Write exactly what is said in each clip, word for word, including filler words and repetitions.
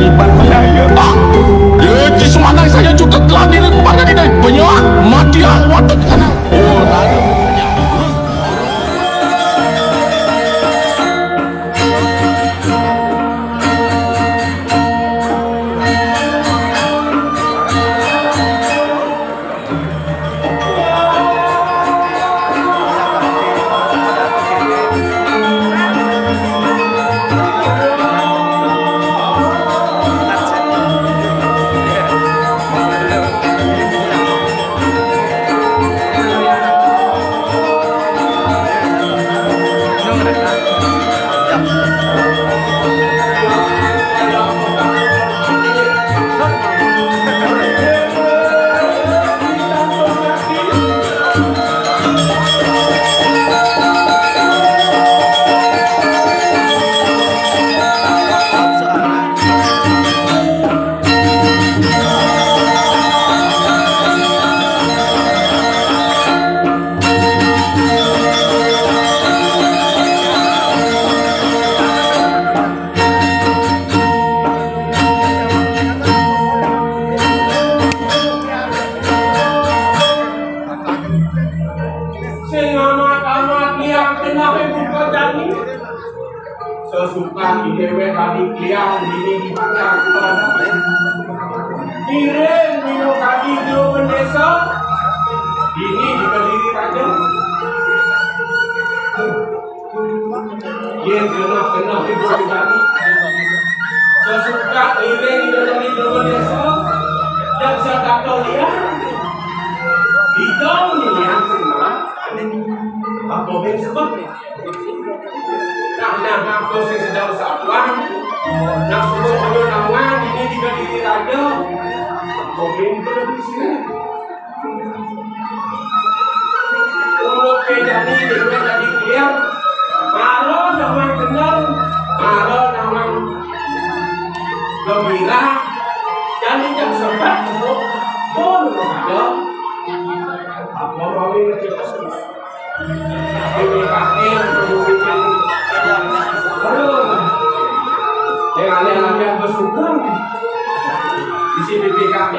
Iya, iya. Ah, iya, ci sumanang saya cutet lani, banyak di dai. Banyak mati, ah, waduh, sana. Oh, lalu. Sing amat-amat yang kena buka jani. Sesuka di dewek tadi kliang ini dipakai. Kirim dino tadi jero bendesa. Ini di Kediri Raja. Yen genah-genah ibu tadi. Sesuka iring ida dadi Dewa Desa, dan sakato liya. Ida liya seneng. Apa ben sebab? Nah, nah, aku sing sedang sapuan. Nak suruh penyuh nangan, ini di Kediri Raja. Apa ben perlu di sini? Uluk ke jani, dewek dadi kliang. Mara nawang kendel, mara nawang gembira. Jani jang sebat, pun ada. Apa mau ini kita sebut? Ini kaki yang berhubungan. Aduh. Yang aneh-aneh bersyukur. Isi B P K P.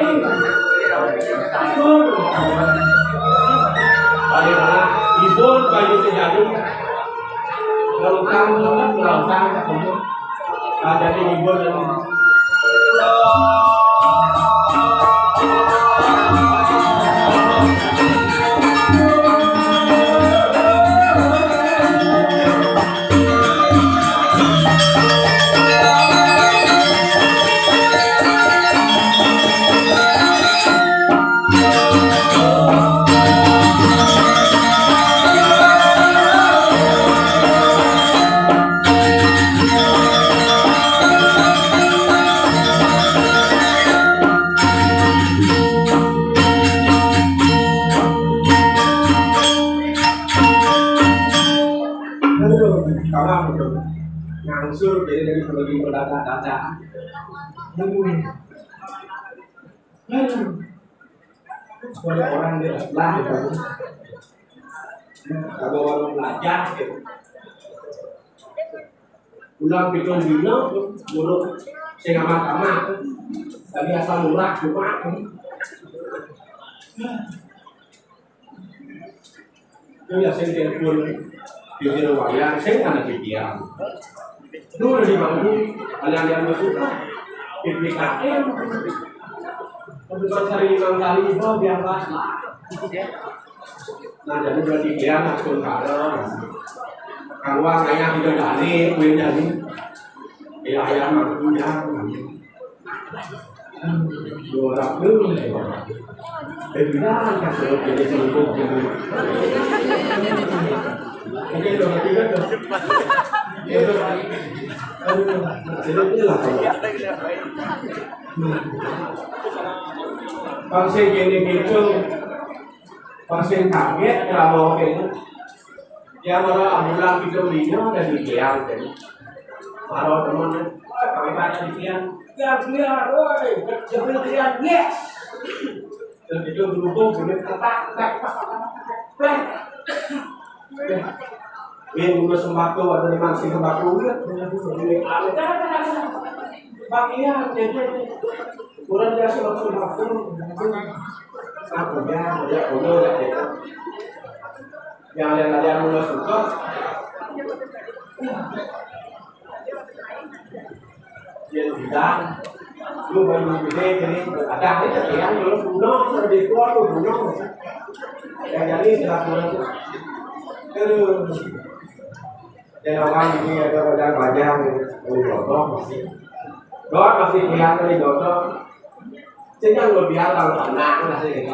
Bagaimana? Ibu kayu terjadi. Lautang, lautang, lautang. Ada di ibu dan Aduh, sekarang udah ngangsur jadi dari pembagi pendataan. Aduh. Aduh. Sebagai orang dia lah gitu. Kalau orang belajar gitu. Ulang pitung dina, mulut sing amat-amat. Tadi asal murah cuma. Itu ya sing telepon pikir wayang, sing ana pikiran. Dulu di bangku, ada yang masuk P P K M. Untuk sering lima kali, oh, biar pas lah. Nah, jadi berarti dia langsung kalau kalau ayah tidak dari, kue dari, ya ayah mampu ya. Dua ratus. Benar kan saya jadi sibuk gitu. Oke, dua tiga tuh. Aduh, jadi itulah kalau. Pas saya gini gitu, pas saya kaget kalau gitu. Ya, malah ambulan kita belinya ada di Giang, jadi. Para teman, wah, kami ada di Giang. Giang, Giang, woi, sebelum Giang, yes. Dan itu berhubung, boleh tepat, tepat, tepat, tepat. Ini juga sembako, ada lima sih sembako, ya. Ini ada. Bagian jadi kurang biasa waktu waktu. Aku ya, ya, udah ya. Yang lain-lain mulai suka. Dia bilang, lu baru gede jadi ada aja yang lu bunuh, di keluar lu bunuh. Ya jadi sudah kurang. Aduh. Dan orang ini ada banyak banyak ini, ini dodo masih, dodo masih kelihatan di dodo. Sehingga lu biar kalau tenang lah sih gitu.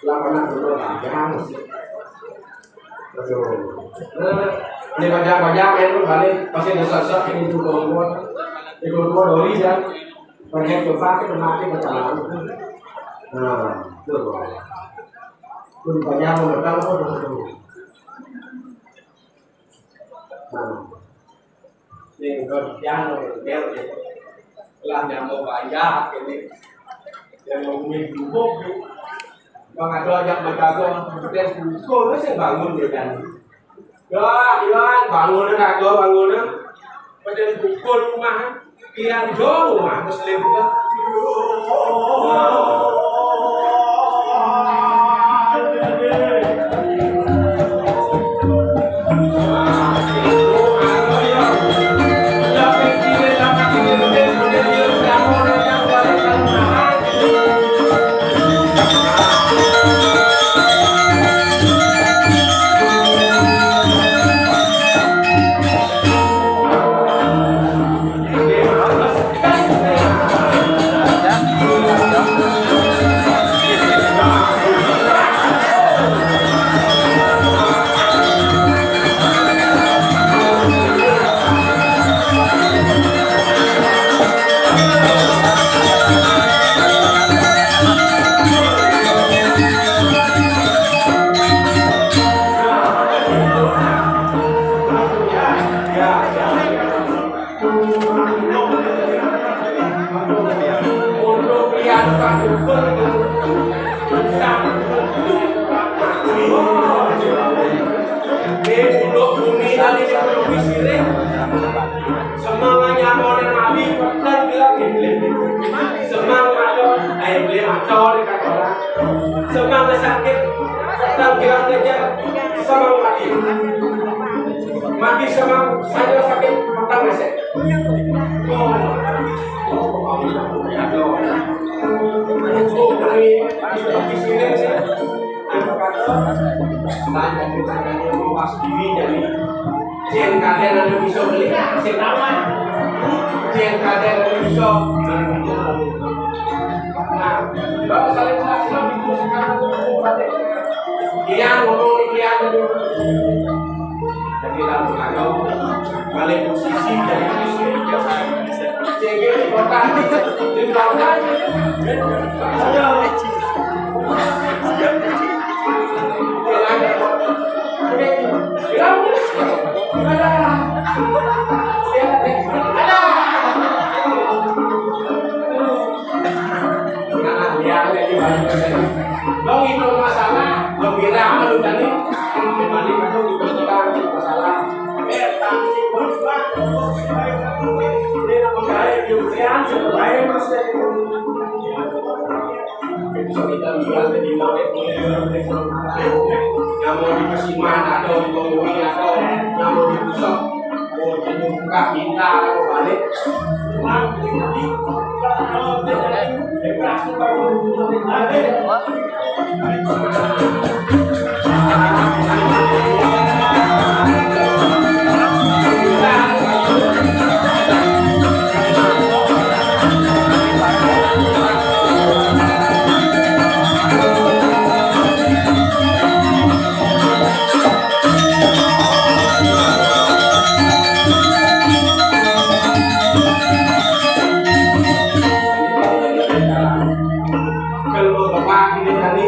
Lah pernah dulu banyak masih. Aduh. Nah, ini banyak-banyak itu balik pasti ada sosok ini tuh keluar. Itu keluar dari ya. Banyak coba kita mati pertama. Nah, itu. Pun banyak mau datang apa tuh? Nah, ini kerjaan lo, lah nyamuk banyak ini. Yang mau bumi gubuk, Bang Ado ajak menjaga, kemudian pukul, terus yang bangun dia kan. Ya, Iwan, bangun dah, Ado, bangun dah. Pada pukul rumah, biar jauh rumah, terus dia buka. Semanganya orang mati, dan bilang, "Semang ada, ayo beli motor," kata orang. Semang sakit, dan bilang kerja, semang mati. Mati semang, saya sakit, petang resek. Yang kalian ada bisa beli, sing lawan. Yang kalian ada bisa. Nah, kalau saya tidak, dia ngomong, dia ngomong. Jadi lalu kalau balik posisi dari sini, jadi di kota, di belakang. Dong itu masalah gembira malu tadi. Dibanding itu kita masalah. Eh, tapi pun, Pak, dia nak menggaris, dia nak menggaris, terus dia namun di Kesiman ada, di Bogor ada, namun di Pusok, oh, jadi buka minta, oh, balik. Kalau bapak ini tadi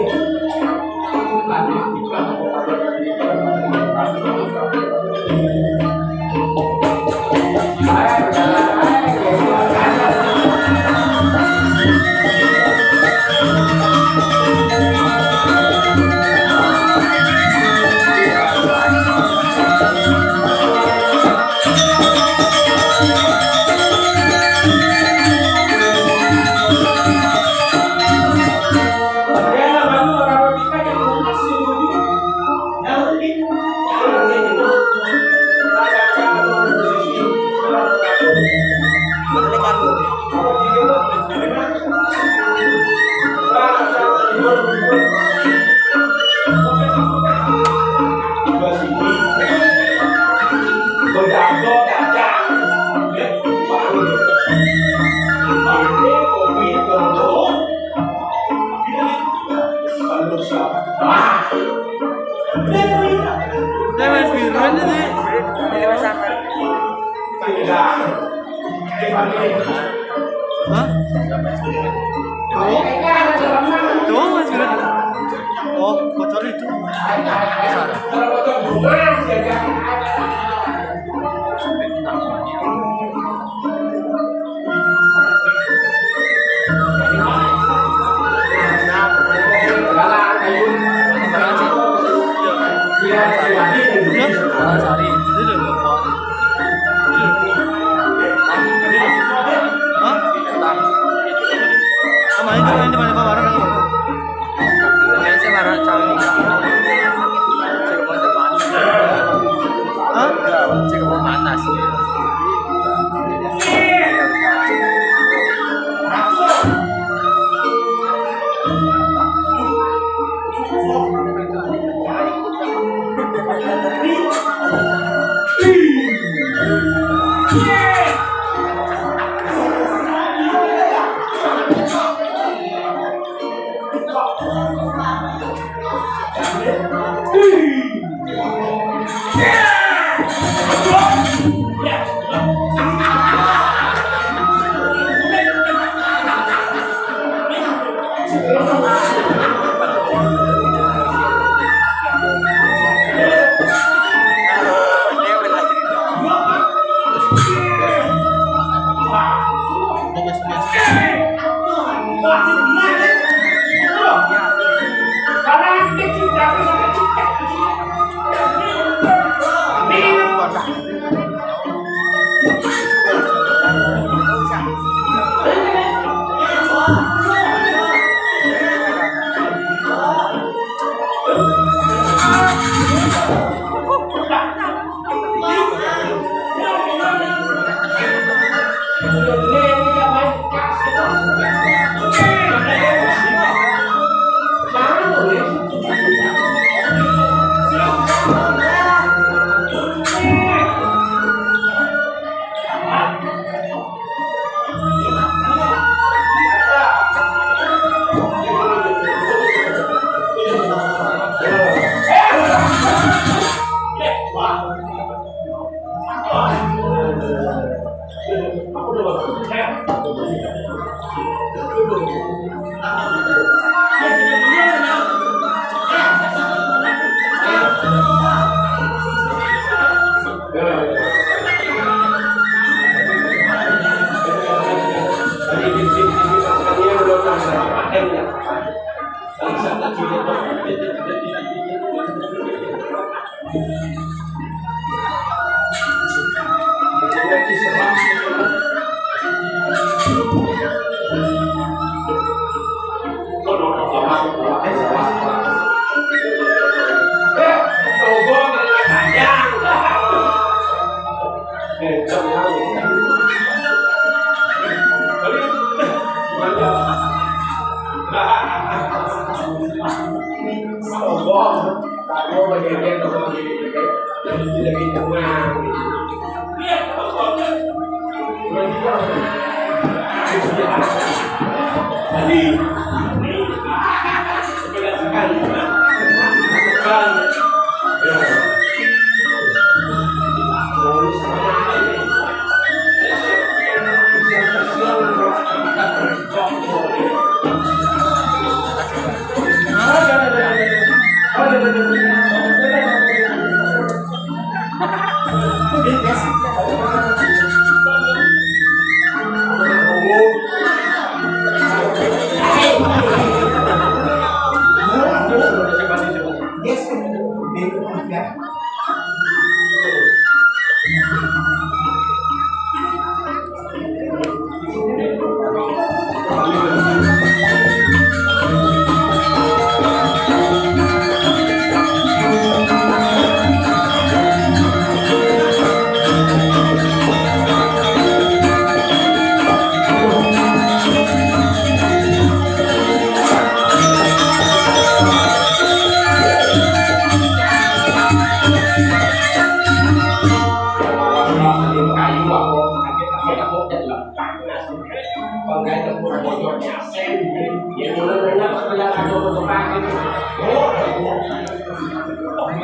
Hah? Tuh. Tuh, Mas Gun. Oh, bocor itu. Hah? Sama itu, ini mana, barang apa? Biasa barang cang. Hah? Cek mau panas.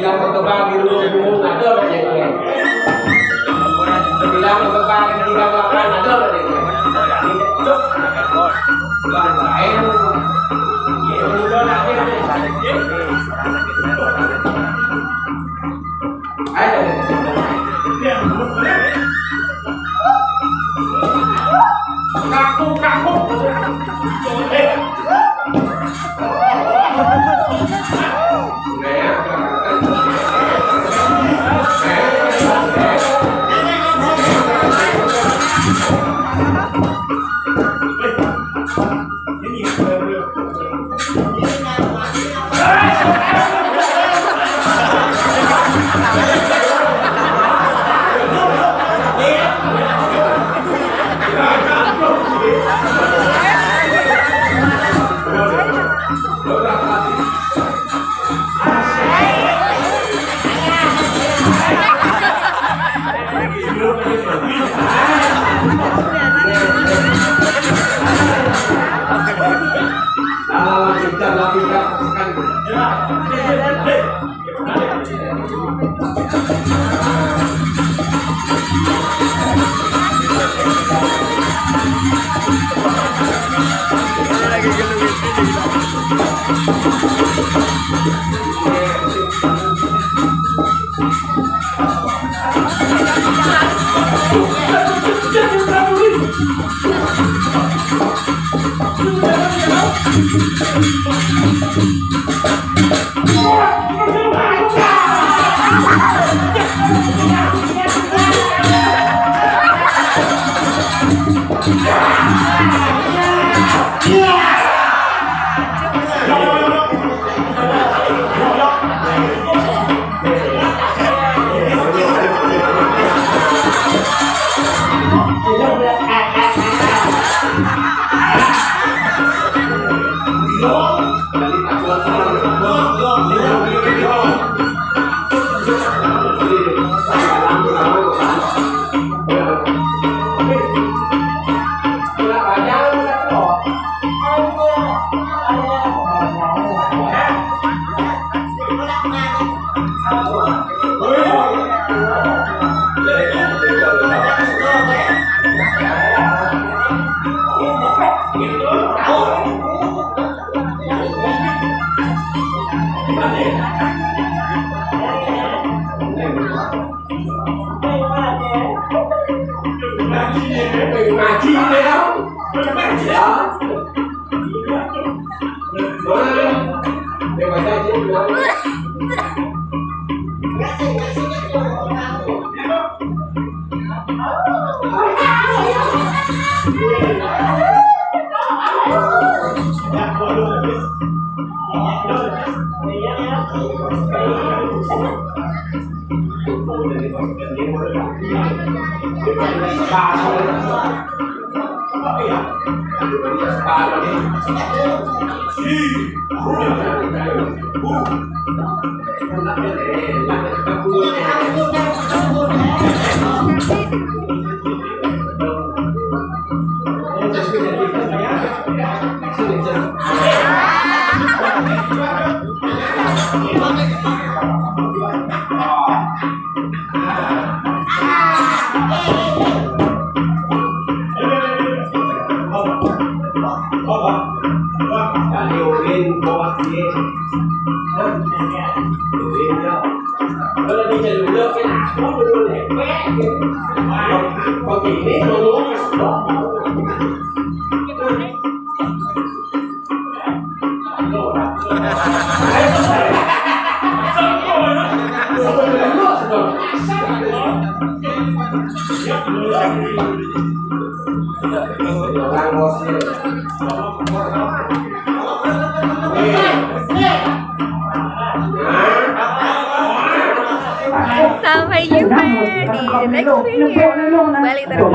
Bilang ke tukang di rumah ada orang yang lain. Bilang ke tukang di rumah makan ada orang yang lain. Sampai jumpa di next video. Balik terus.